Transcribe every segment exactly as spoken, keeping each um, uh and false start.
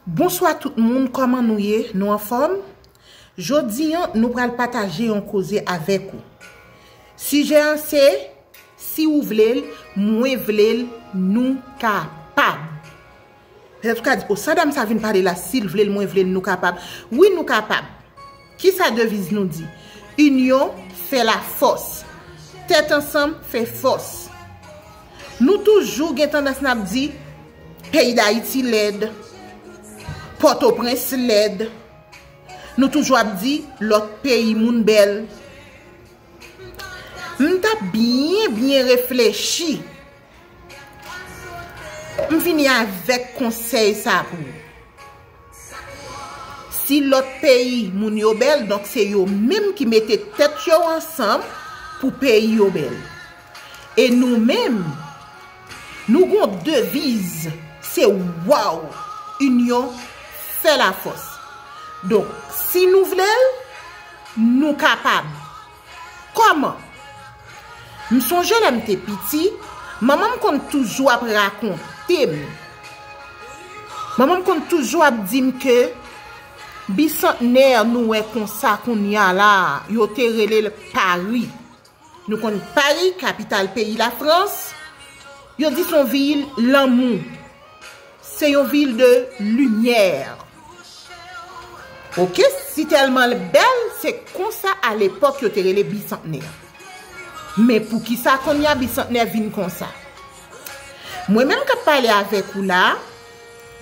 Bonswa tout moun, kòman nou ye? Nou anfòm? Jodi an, nou pral pataje yon koze avèk ou. Sijè an se, si ou vle l, mwen vle l, nou kapab. Petèt ou ka di, o, sa dam sa vin pale la, si l vle l, mwen vle l, nou kapab. Wi, nou kapab. Kisa deviz nou di? Inyon fè lafòs. Tèt ansanm fè fòs. Nou toujou gen tandans n ap di, peyi Dayiti lèd, Pòtoprens lèd. Nou toujou ap di, lòt peyi moun bèl. M t ap byen, byen reflechi. M vini avèk konsèy sa pou ou. Si lòt peyi moun yo bèl, donk se yo menm ki mete tèt yo ansanm pou peyi yo bèl. E nou menm, nou gon deviz, se waw, inyon fè lafòs. Donk, si nou vle l, nou kapab. Kòman? M sonje lè m te piti, manman m konn toujou ap rakonte m. Manman m konn toujou ap di m ke bisantnè nou wè konsa kounye a la, yo te rele l Pari. Nou konn Pari, kapital peyi Lafrans, yo di se yon vil lanmou. Se yon vil de limyè. Oke, si tèlman l bèl, se konsa alepòk yo te rele bisantnè. Men poukisa kounye a bisantnè vin konsa? Mwen menm k ap pale avèk ou la,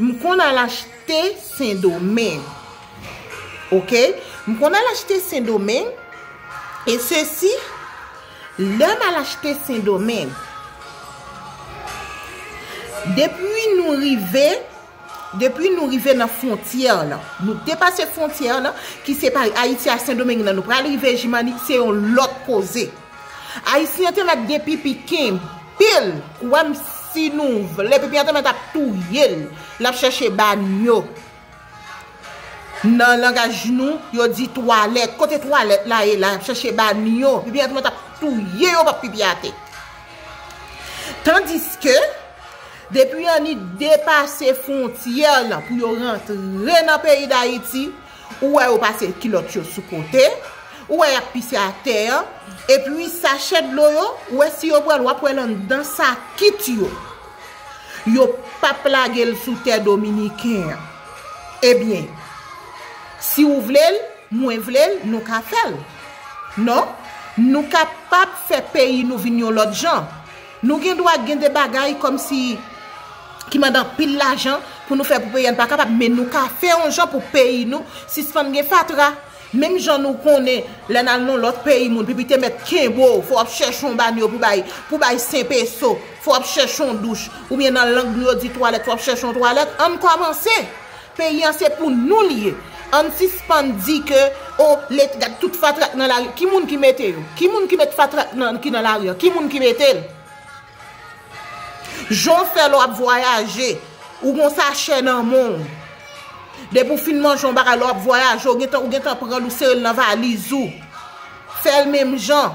m konn al achte Sendomeng. Oke? M konn al achte Sendomeng. E sesi, lè m al achte Sendomeng, depi nou rive, depi nou rive nan fwontyè lan, nou depase fwontyè lan ki separe Ayiti a Sendomeng lan, nou pral rive Jimani, se yon lòt koze. Ayisyen an te mèt gen pipi kenbe l, kwè m si nou vle, pipi an te mèt ap touye l, l ap chèche ba n yo. Nan langaj nou, yo di twalèt. Kote twalèt la ye la? Y ap chèche ba n yo. Pipi an te mèt ap touye yo, p ap pipi atè. Tandiske, depi anni depase fwontyè lan pou yo rantre nan peyi Dayiti, ou wè yo pase kilòt yo sou kote, ou wè y ap pise atè an, epi sachè dlo yo, ou wè si yo pran l, w ap wè l anndan sakit yo. Yo p ap lage l sou tè dominiken an. Ebyen, si ou vle l, mwen vle l, nou ka fè l. Non, nou kapab fè peyi nou vin yon lòt jan. Nou gen dwa gen de bagay kòmsi ki mande anpil lajan pou nou fè pou peyi a, n pa kapab, men nou ka fè yon jan pou peyi nou sispann gen fatra. Menm jan nou konnen, lè n al nan lòt peyi moun, pipi te mèt kenbe w, fò w ap chèche yon banyo pou bay, pou bay senk peso, fò w ap chèche yon douch, oubyen nan lang nou yo di twalèt, fò w ap chèche yon twalèt. Ann kòmanse! Peyi an se pou nou l ye. Ann sispann di ke, o, Leta, gad tout fatra k nan lari. Ki moun ki mete yo? Ki moun ki met fatra k nan, ki nan lari an? Ki moun ki mete l? Jan w fè lè w ap vwayaje, ou gon sachè nan men w. Depi w fin manje yon bagay, lè w ap vwayaje, ou gentan, ou gentan pran l, ou sere l nan valiz ou. Fè l menm jan.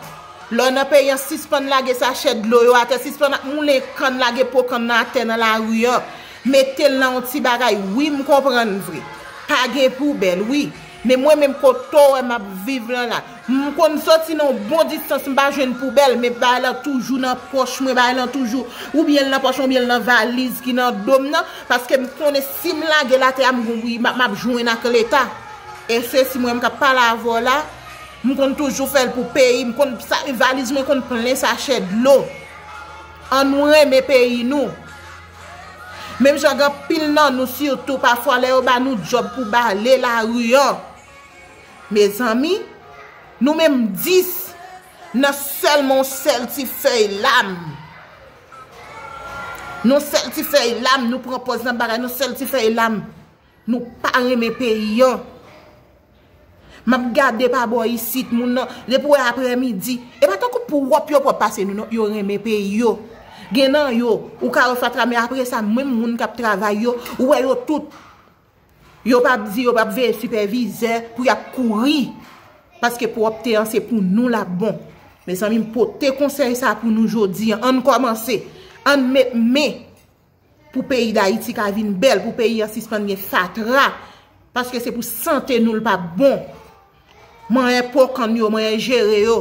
Lè w nan peyi an, sispann lage sachè dlo yo atè, sispann ap moulen kann, lage po kann nan atè nan lari an. Mete l nan yon ti bagay. Wi, m konprann vre. Pa gen poubèl, wi. Men mwen menm kote w wè m ap viv lan la, m konn soti nan yon bon distans, m pa jwenn poubèl, men bagay lan toujou nan pòch mwen, bagay lan toujou, oubyen l nan pòch mwen, oubyen l nan valiz ki nan do m nan, paske m konnen si m lage l atè a, m gon, m ap, m ap jwenn ak Leta. E se si mwen menm k ap pale avè w la, m konn toujou fè l pou peyi, m konn sa, valiz mwen konn plen sachè dlo. Ann nou renmen peyi nou. Menm jan gen anpil nan nou, sitou pafwa lè yo ba nou djòb pou bale lari an. Mezanmi, nou menm dis nan sèlman yon sèl ti fèy lam. Nan yon sèl ti fèy lam, nou pran pòz nan bagay, nan yon sèl ti fèy lam. Nou pa renmen peyi an. M ap gade pa bò isit, moun nan, depi w wè aprèmidi, e pa tankou pwòp yo pwòp pase nou, non, yo renmen peyi yo. Gen nan yo, ou ka wè fatra, men apre sa, menm moun k ap travay yo, ou wè yo tout. Yo p ap di, yo p ap veye sipèvizè pou y ap kouri. Paske pwòpte an se pou nou l ap bon. Mezanmi, m pote konsèy sa pou nou jodi an. Ann kòmanse. Ann met men. pou peyi Dayiti ka vin bèl, pou peyi an sispann gen fatra. Paske se pou sante nou l p ap bon. Manyen po kann yo, manyen jere yo.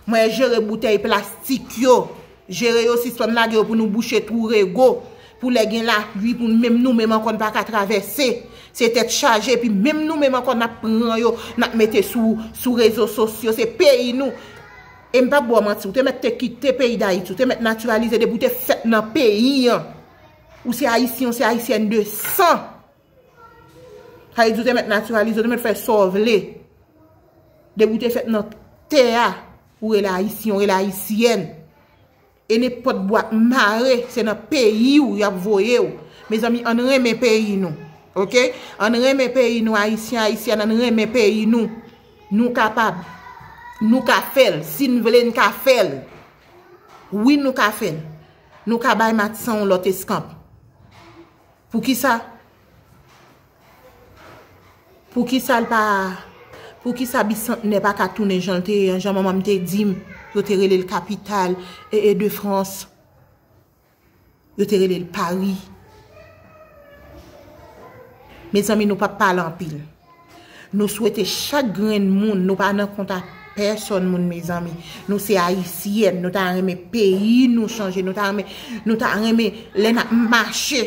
Manyen jere boutèy plastik yo. Jere yo sispann lage yo pou nou bouche twou rego. Pou lè gen lapli, pou menm nou menm ankò n pa ka travèse. Se tèt chaje, epi menm nou menm ankò n ap pran yo, n ap mete sou, sou rezo sosyo. Se peyi nou. E m p ap ba w manti, ou te mèt te kite peyi Dayiti, ou te mèt natiralize depi w te fèt nan peyi an. Ou se ayisyen, ou se ayisyèn de san. Sa vle di ou te mèt natiralize, ou te mèt fè sa w vle. Depi w te fèt nan tè a, ou rele ayisyen, ou rele ayisyèn. E nenpòt bwat mare, se nan peyi w y ap voye w. Mezanmi, ann renmen peyi nou. Oke? Ann renmen peyi nou, ayisyen, ayisyèn, ann renmen peyi nou. Nou kapab. Nou ka fè l. Si n vle, n ka fè l. Wi, nou ka fè l. Nou ka bay Matisan yon lòt eskanp. Poukisa? Poukisa l pa, poukisa Bisantnè pa ka tounen jan l te ye an? Jan manman m te di m, yo te rele l kapital e, e de Frans. Yo te rele l Pari. Mezanmi, nou p ap pale anpil. Nou swete chak grenn moun, nou pa nan kont a pèsòn moun, mezanmi. Nou se ayisyèn, nou ta renmen peyi nou chanje, nou ta renmen, nou ta renmen lè n ap mache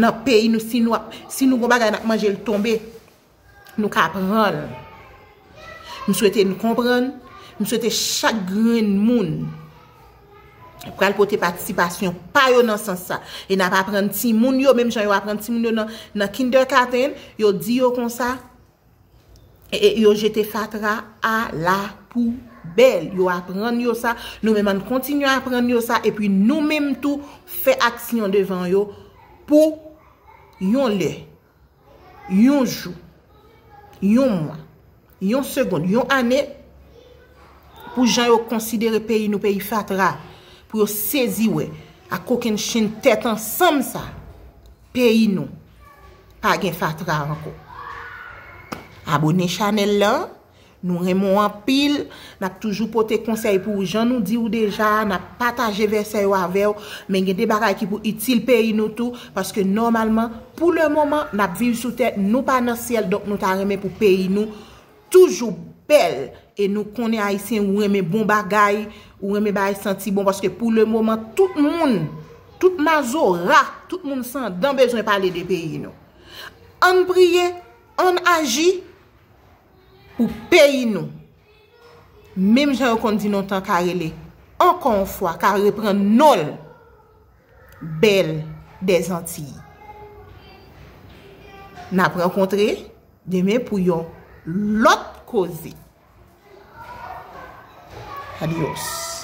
nan peyi nou, si nou ap, si nou gon bagay n ap manje l tonbe, nou ka pran l. M swete n konprann, m swete chak grenn moun pral pote patisipasyon pa yo nan sans sa. E n ap aprann timoun yo, menm jan yo aprann timoun yo nan, nan kindergarten, yo di yo konsa, e, e, yo jete fatra a la poubèl. Yo aprann yo sa, nou menm ann kontinye aprann yo sa, epi nou menm tou fè aksyon devan yo pou yon lè, yon jou, yon mwa, yon segonn, yon ane, pou jan yo konsidere peyi nou peyi fatra, pou yo sezi wè, ak kokennchenn tèt ansanm sa, peyi nou pa gen fatra ankò. Abone chanèl la, nou renmen w anpil, n ap toujou pote konsèy pou ou, jan nou di w deja, n ap pataje vèsè yo avè w, men gen de bagay ki pou itil peyi nou tou, paske nòmalman, pou le moman, n ap viv sou tè, nou pa nan syèl, donk nou ta renmen pou peyi nou toujou bèl. E nou konnen Ayisyen, ou renmen bon bagay, ou renmen bagay santi bon, paske pou le moman, tout moun, tout mazora, tout moun san dan bezwen pale de peyi nou. Ann priye, ann aji pou peyi nou. Menm jan yo konn di lontan ka rele, ankò yon fwa, ka reprann non l, Belle des Antilles. N ap rankontre demen pou yon lòt koze. Adios.